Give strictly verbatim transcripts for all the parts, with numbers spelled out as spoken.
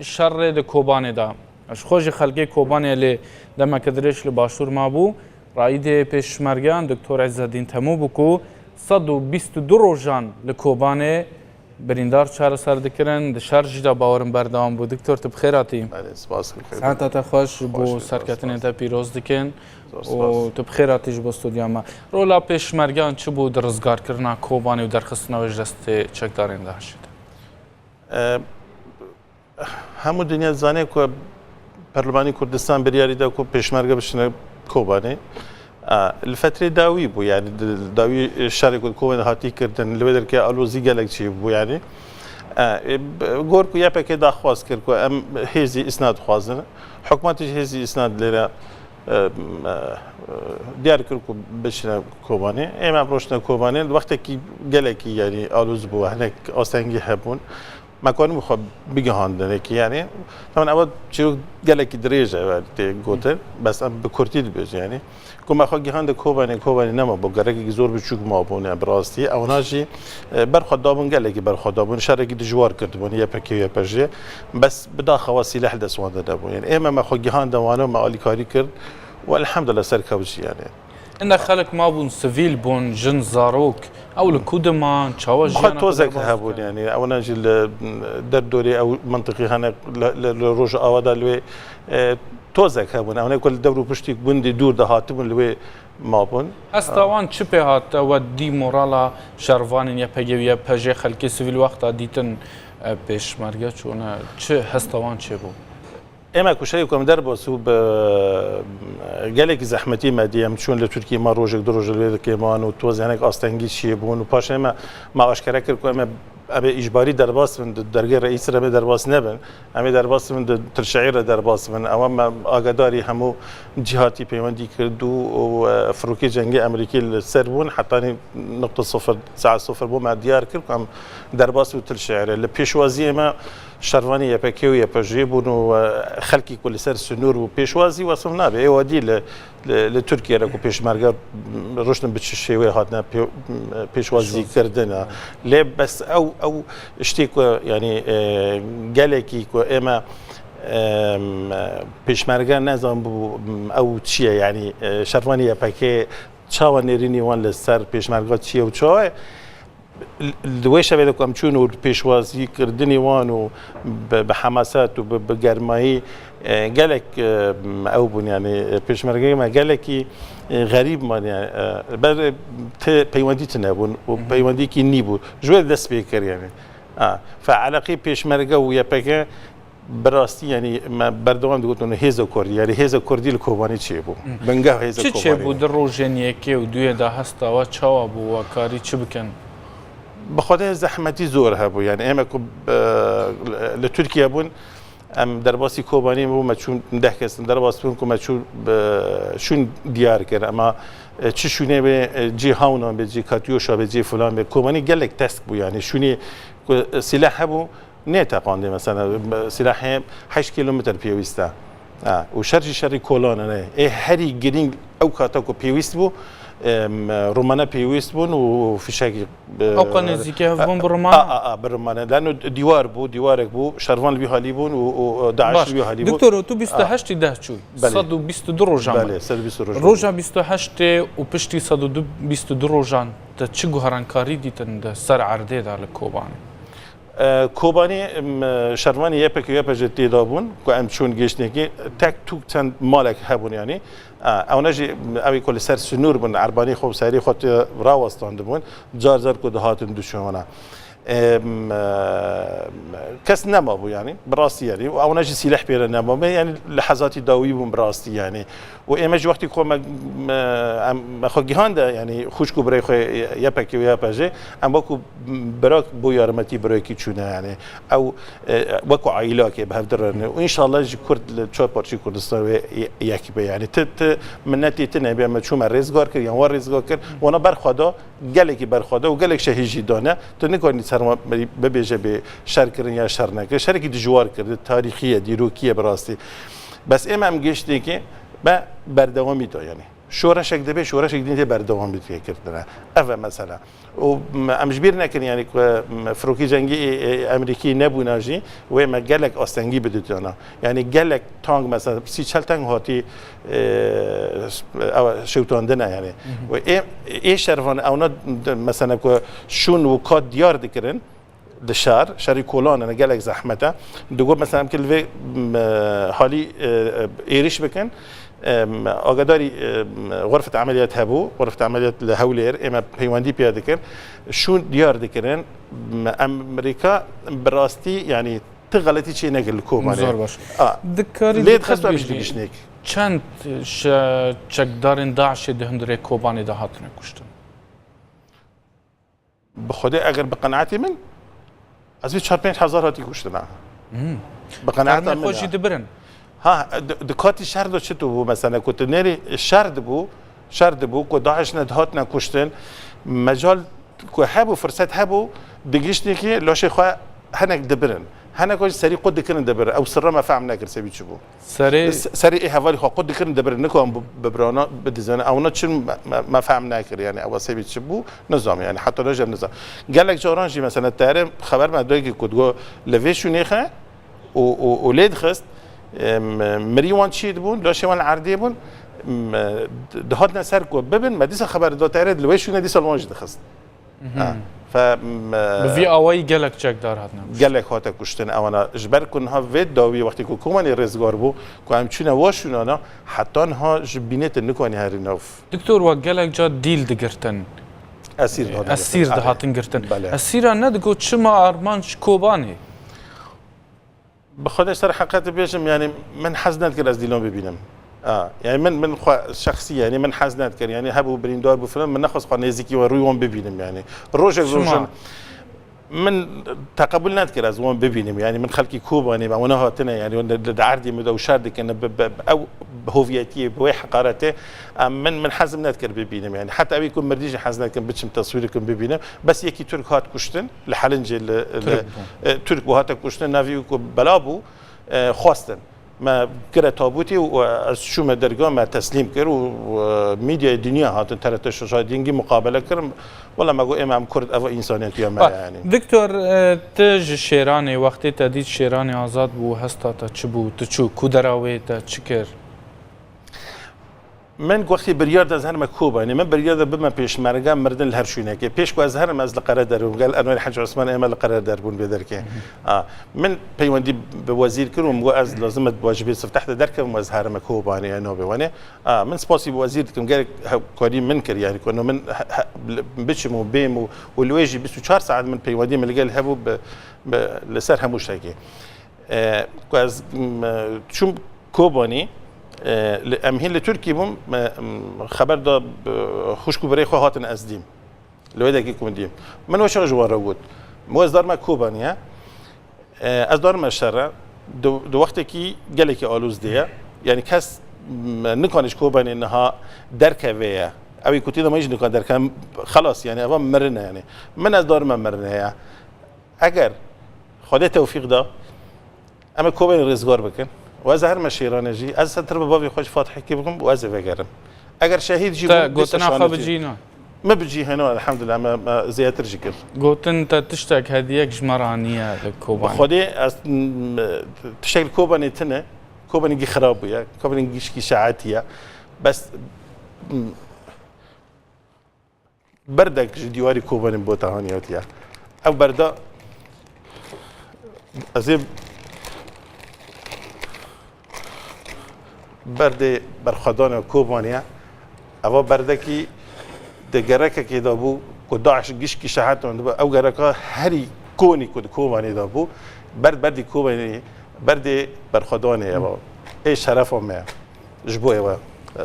Şerê di Kobanê de. Ji xwe jî xelkê Kobanê lê demeke dirêj li başûr mabû. Raîdê pêşmergeyan Doktor Îzzedîn Temû bû ku sed û bîst û du rojan li Kobanê birîndar çareser dikirin. Di şer jî de bawerim berdewam bû. Doktor, tu bi xêr hatî. Belê, spas, bi xêr. Saeta te xweş, ji bo Xweş be, serketinê spas. te pîroz dikin. Zor û spas. Tu bi xêr hatî ji bo stûdiya me. Rola pêşmergeyan çi bû di rizgarkirina Kobanê û derxistina wê ji destê çekdarên DAIŞê de? E, Hemû dinya dizane ku Perlemanî Kurdistan biryarî da ku pêşmerge bişine Kobanê. A, li fetrê dawî bû, yani di dawî şerê ku Kobanê hatî kirdin, li wê derkê alozî gelek çêbû yani. A, e, b-, gor ku Y P G daxwaz kir ku em hêzî îsnad dixwazin. Hikûmetê jî hêzî îsnad lêre, e, e, diyar kir ku bişine Kobanê. Ê me em roştine Kobanê, wextekî gelekî yani aloz bû, hinek astengî hebûn. Me karin bi xwe bigihandinekî, yani. Taban ewa çîrok gelekî dirêj e, yani, tê gotin. Bes em bi kurtî dibêjin, yani. Ku me xwe gihande Kobanê, Kobanê nema bû, gerekekî zor biçûk mabûn, yani, bi rastî. Ewna jî, e, berxwe dabûn, gelekî berxwe dabûn, şerekî dijwar kirdibûn, Y P G, Y P J. Bes bi daxewa sîleh li dest wan de nebû. Yani, ê me, me xwe gihande wana, me alîkarî kir. Û elhamdulillah serkewt jî, yani. Inde xelk mabûn, sivîl bûn, jin, zarok. Ew li ku diman, çawa Xwe jiyana xwe tozek derbas hebûn, dikin? Yani, ewna jî li derdorê ew mintiqî hene li, li, li Rojava de li wê, e, tozek hebûn. Ewna ku li dewr û piştî gundê dûr de hatibûn, li wê mabûn. Hesta wan çi pê hate we dî morala şervanên Y P G û Y P J, xelkê sivîl wexta dîtin, e, pêşmerge çûne, çi hesta wan çêbû? Ê me ku şerê ku em derbas û bi gelekî zehmetî me dî, em çûn li Tirkiyê, me rojek du roj li wê dikê man û toz hinek astengî çiyê bûn û paşê me, me aşkere kir ku em ê, em ê îcbarî derbas bin, di dergê reîs re em ê derbas nebin. Em ê derbas bin, di Tirşehîr re derbas bin. Ewa me agadarî hemû cîhatî peywendî kir û, û, e, firokê cengê Amerîkê li ser bûn. Hetanî nuqta sifir, saet sifir bû me diyar kir ku em derbas û Tirşehîr re. Li pêşwaziyê me şervanî Y P G û Y P J bûn û, e, xelkî ku li ser sinûr bû pêşwazî wesif nabe. Ê wadî li, li, li Tirkiye re ku pêşmerge ruştin bi çi şêwê hatine pê-, pêşwazî kirdine. Lê bes ew, ew ştê ku, yanî, e, gelekî ku ê me, em, pêşmerge nezan bû, ew çi ye, yanî, e, şervanî Y P G çawa nêrînî wan li ser pêşmerge çi ye û çawa ye? Li wê şevê de ku em çûn û pêşwazî kirdinê wan û bi, bi hemaset û bi, bi germayî, e, gelek, e, ew bûn, yani, e, pêşmergeyê me gelekî, e, xerîb man, yani, e, ber, e, ti peywendî tune bûn û peywendîkî nî bû. Ji wê dest pê kir, yani. A, fe eleqî pêşmerge û Y P G Bi rastî, yanî me berdewam digotin hêza Kurdî, yanî hêza Kurdî li Kobanê çêbû. Hı. Bingeha hêza Çi Kobanê çêbû ne? Di rojên yekê û duyê de hesta we çawa bû, we karî çi bikin? Bi xwedê zehmetî zor hebû. Yanî ê me ku, e, li Tirkiye bûn, em derbasî Kobanê bû, me çûn deh kes derbas bûn ku me çû, e, şûn diyar kir. Ema, e, çi şûnê bê, e, cê hawnan bê, cê katyoşa bê, cê filan bê. Kobanê gelek tesk bû, yanî şûnê ku, e, sîleh hebû, nêteqandê mesela, silahê heşt kilometre pêwîst e. Ha, û şer jî şerî kolan e, ne. Ê herî girîng ew kata ku pêwîst bû, em, rûmane pêwîst bûn û fişekî, e, Ew qe nêzîkî hev bûn bi rûmane? A, a, a, bi rûmane. Leno dîwar bû, dîwarek bû, şervan li wî halî bûn û, û, û DAIŞ Baş. Li wî halî bû. Doktor, tu bîst û heştî deh çû. Belê. Sed û bîst û du rojan. Belê, sed û bîst û du rojan. Roja bîst û heştê û piştî sed û du, bîst û du rojan te çi guherankarî dîtin di ser erdê de li Kobanê? E, Kobanî, em, şervanî Y P G, Y P J tê de bûn, ku em çûn gêştnekî, tek tûk çend malek hebûn, yanî. E, ewne jî, ew ê ku li ser sinûr bûn, erbanî xwe bi serî xwe tê rawestandibûn, car car ku dihatin dişûn wana. Em, e, kes nemabû, yanî, bi rastî, yanî, û ewne jî sîleh pê re nemabû, yanî, li hezatî dawî bûn, bi rastî, yanî. Û ê me jî wextî xwe me, me, em, me xwe gihande, yanî xwişk û birayê xwe Y P G û Y P J, em wekû bira bo yarmetî birayekî çûne, yanî ew, e, wekû aîlakê bi hev dirêne. Û înşallah jî Kurd li çar parçeyê Kurdistan wê ye-, yek be. Yanî ti, ti minetê ti nebe, me çû me rêzgar kir, yan wan rêzgar kir, wana berxwe da, gelekî berxwe da û gelek şehîd jî dane. Tu nikarî ser wan bibêje bê şer kirin ya şer nekirin. Şerekî dijwar kir, tarîxî ye, dîrokî ye bi rastî. Bes ê me em gêştnekê me berdewamî da, yanî. Şoreşek dibe, şoreşek din tê berdewamî tê kirtine. Ev e mesela. Û, m, em ji bîr nekin, yanî ku, m, firokî cengî ê, ê Amerîkî nebûna jî, wê me gelek astengî biditiyana. Yanî gelek tank, mesela sî çel tank hatî, e, ew şewtandine yanî. Hı hı. Û ê, ê şervan ewna d-, mesela ku şûn û kat diyar dikirin, di şar, şerî kolan e, gelek zehmet e. Digot, mesela, em ki li vê, m, halî, e, e, êrîş bikin, e, m, agadarî, e, m, xurfet emeliyat hebû, xurfet emeliyat li Hewlêr, ê me peywendî pê dikin. Şûn diyar dikirin, m, Amerîka bi rastî, yanî, ti xeletî çê nekir li Kobanê. Zor baş. A, Dikarî lê dixist em ji digiştnêk. Çend şe-, çekdarên DAIŞê di hundirê Kobanê de hatine kuştin? Bi Xwedê eger bi qenaetê min, ez vê çar pênc hezar hatî kuştina. Hmm. Bi qenaeta Karmê min xwe ya. Jî dibirin. Ha, di, di katî şer de çi tu bû mesela, ku tu nêrî şer dibû, şer dibû, ku DAIŞ ne dihatine kuştin, mecal ku hebû, firset hebû, digiştî ki laşê xwe henek dibirin. Henek jî serî qut dikirin dibirin. Ew sirra me fehm nekir, sebî çi bû. Serê Se-, serê ê hevalî xwe qut dikirin, dibirin, nikarin bi-, bibirana, bidizin. Ewna çi me, me, me fehm nekir, yani ew sebî çi bû, nizam, yani heta roja nizam. Gelek caran jî mesela tere xeber me doyekî ku digo li vê şûnê xe û, û, û lê dixist, em, mirî wan çî dibûn, laşê wan li erdê bûn, em, dihatine ser ku bibin, me dîsa xeber da tere li wê şûnê dîsa li wan jî dixist. Mhm. Ha. Fe, m, Bi vî awayî gelek çekdar hatine kuştin. Gelek hate kuştin ewana. Ji ber ku niha vê dawî wextê ku Kobanê rêzgar bû, ku em çûne wa şûnana, heta niha ji bînê te nikanî herî nav. Doktor, we gelek ca dîl digirtin. Esîr dihatin Esîr girtin. Dihatin girtin. Belê. Esîra ne digot çima armanc Kobanê? Bi Xwedê ser heqetê bêjim, yani min hez nedikir ez dîlan bibînim. A, yani min, min xwe şexsî, yani min hez nedikir. Yani hebû birîndar bû filan, min nexwest xwe nêzîkî wan, rûyê wan bibînim yani. Rojek Çima? Rojan min teqebûl nedikir ez wan bibînim. Yani min xelkî Kobanê me, wana hatine, yani wan li, li erdê min de û şer dikin, bi, bi, bi ew hoviyetiyê, bi wê heqaretê, em, min, min hezim nedikir bibînim yani. Heta ewî ku mirdî jî hez nedikim biçim teswîr dikim bibînim. Bes yekî Tirk hat kuştin. Li Helincê li, li, Tirk bû. E, Tirk bû, hate kuştin, navî ku bela bû, e, xwestin. Me kire tabûtê û ez çûme derga, me teslîm kir û, e, medyayê dinya hatin, T R T şaş, dîngî muqabele kirin. Wela me got, ê me em Kurd, ev însaniyetiya me ye, Bak, yani. Doktor, e, tu ji şêranê, wextê te dît şêranê azad bû, hesta te çi bû? Tu çû ku dera wê, te çi kir? Min wextê biryar da ez herime Kobanê, min biryar da bime pêşmerge, mirdin li her şûnekê. Pêş ku ez herim, ez li Qereder bûm. Gel Enwer Hec Osman ê me li Qereder bûn vê derkê. Mhm. A, min peywendî bi wezîr kir û min got ez lazim e wajibê sifteh de derkevim û ez herime Kobanê, ya navê wan e. A, min spasî bi wezîr dikim, gerek hevkarî min kir, yani ku min he, he, biçim û bêm û, û li wê jî bîst û çar saet min peywendî min li gel hebû bi, bi, li ser hemû ştekê. E, ku ez, m, çûm Kobanî, e, li, em hîn li Tirkî bûm, me, m, xeber da, e, xwişk û birê xwe hatin ez dîm. Li wê dekî ku min dîm. Min weşa ji wan re got. Min ez darime Kobanî ye. E, ez darime şer re. Di, di wextekî gelekî alûz de ye. Yani kes, m, nikane ji Kobanê niha derkeve ye. Ew ê ku tê de me jî nikane derkeve. Xelas yani, eva mirin e yani. Min ez darime mirinê ye. Eger Xwedê tewfîq da, em ê Kobanê rêzgar bikin. Û ez herime şêranê jî, ez ser tirbe bavê xwe ji Fatihekê bikim û ez ê vegerim. Eger şehîd jî Te bûm, gotina xwe bicîhîna? Me bicîhîna, elhamdulillah, me, me zêdetir jî kir. Gotin te tiştek, hediyek ji me re aniye li Kobanê? Bi Xwedê ez, m, tiştek li Kobanê tine. Kobanê gî xirab bûye. Kobanê gişkî şeetiye. Bes, m, Berdek ji dîwarê Kobanê bo te hanî hatiye. Ev berda, ez ê berdê berxwedana Kobanê ye. Eva berdekî di gerekekê de bû ku DAIŞ gişkî şehet dibû. Ew gereka herî konî ku di Kobanê de bû, berd berdî Kobanê, berdê berxwedanê ye. Ê şerefa me ye. Ji bo êwe.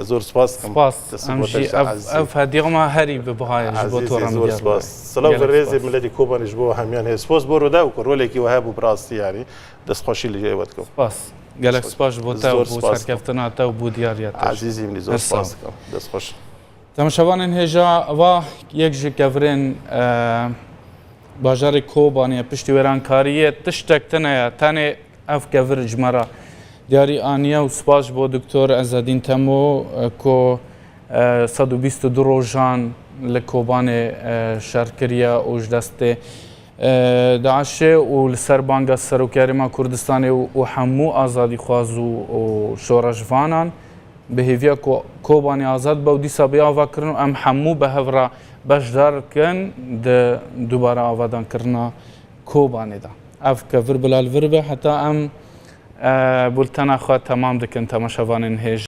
Zor spas dikim. Spas. Em jî ev, ev hediya me herî bi biha ye ji bo to re. Zor spas. Silav û rêzê miletî Kobanê ji bo hemiyan heye. Spas bo Rûdaw ku rolekî we hebû bi rastî, yanî destxweşî li êwe dikim. Spas. Gelek spas ji bo te û bo serkeftina te û bo diyariya te. Ezîzî min, zor spas dikim. Destxweş. Temaşevanên hêja, va yek ji kevirên, e, bajarê Kobanê ye, piştî wêrankariyê tiştek tune ye. Tenê ev kevir ji me re diyarî aniye û spas ji bo Doktor Ezedîn Temo, e, ku, e, sed û bîst û du rojan li Kobanê, e, şer kiriye û ji destê, e, DAIŞê û li ser banga Serokê Herêma Kurdistanê û, û hemû azadîxwaz û, û şoreşvanan bi hêviya ku Kobanê azad be û dîsa bê avakirin û em hemû bi hev re beşdar kin di dubare avadankirina Kobanê de. Ev ke vir bila li vir be heta em, e, bultena xwe temam dikin temaşevanên hêja.